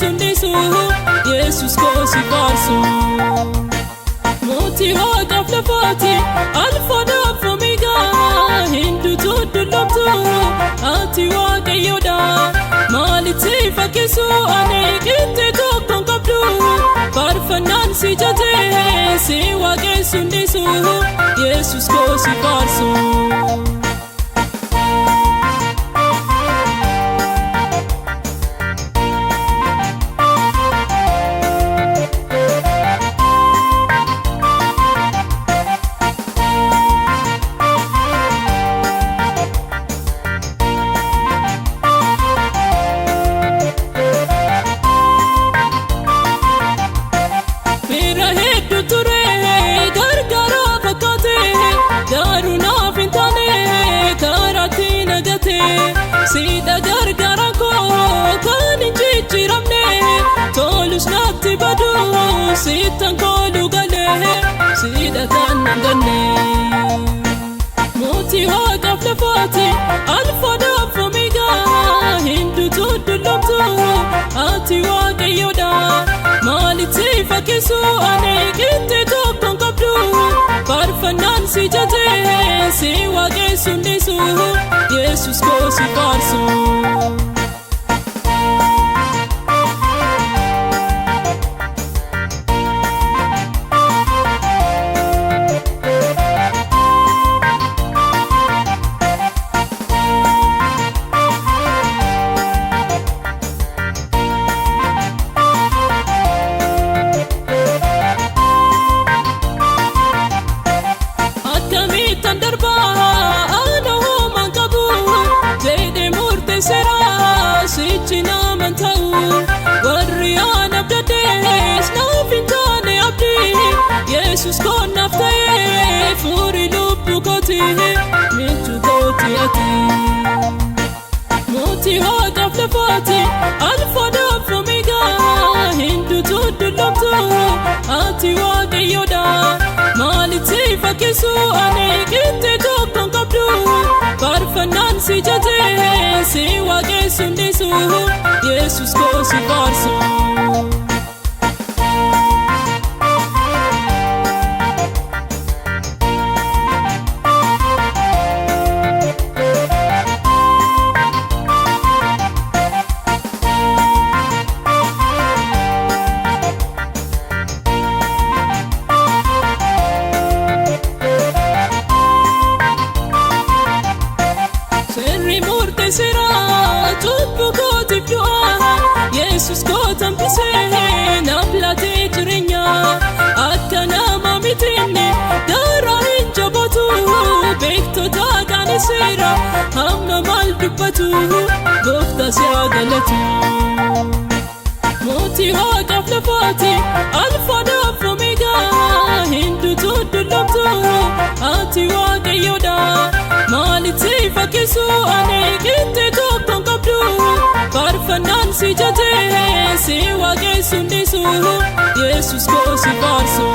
waaqessuun dhiisu, Yesuus koo si faarsu. Mootii waaqaaf lafaati, alfaadhaaf omeegaa, hinduutu dullomtu, ati waaqayyoodha. Maalitti fakkeessu ani qixxee tokko hin qabdu, faarfannaan si jajee si waaqessuun dhiisu, Yesuus koo si faarsu. Fira hedduu ture gargaara fakkaate, garuu naaf hin taane karaatti nagate. Siidha gargaara koo kan hin jijjiiramne, tolus natti badu sittan kooluu galee, siidha kan nan ganne. Mootii waaqaaf lafaati, alfaadhaaf omeegaa, hinduutu dullomtu, ati waaqayyoodha. Maalitti fakkeessu ani qixxee tokko hin qabdu, faarfannaan si jajee si waaqessuun dhiisu, Yesuus koo si faarsu. Akkamittan darbaa ana homaan qabu jedhee murteesseera, sichi naman ta'u. Warri aan abdadhees naaf hin taane abdii, Yesuus koo naaf ta'ee furii lubbuu kooti, michuu kooti ati. Mootii waaqaaf lafaati, alfaadhaaf omeegaa, hinduutu dullomtu, ati waaqayyoodha. Maalitti fakkeessu ani qixxee tokko hin qabdu, faarfannaan si jajee si waaqessuun dhiisu, Yesuus koo si faarsu. Seerri murteesseera cubbuu kootiif du'a, Yesuus koo tambisee naaf laatee jireenya. Akka nama mitinne garaa hin jabaatu, beektota qaanesseera hamma maal dubbatu, gooftaa si haa galatu. Mootii waaqaaf lafaati, alfaadhaaf omeegaa, hinduutu dullomtu, ati waaqayyoodha. Maalitti fakkeessu ani qixxee tokko hin qabdu, faarfannaan si jajee si waaqessuun dhiisu, Yesuus koo si faarsu.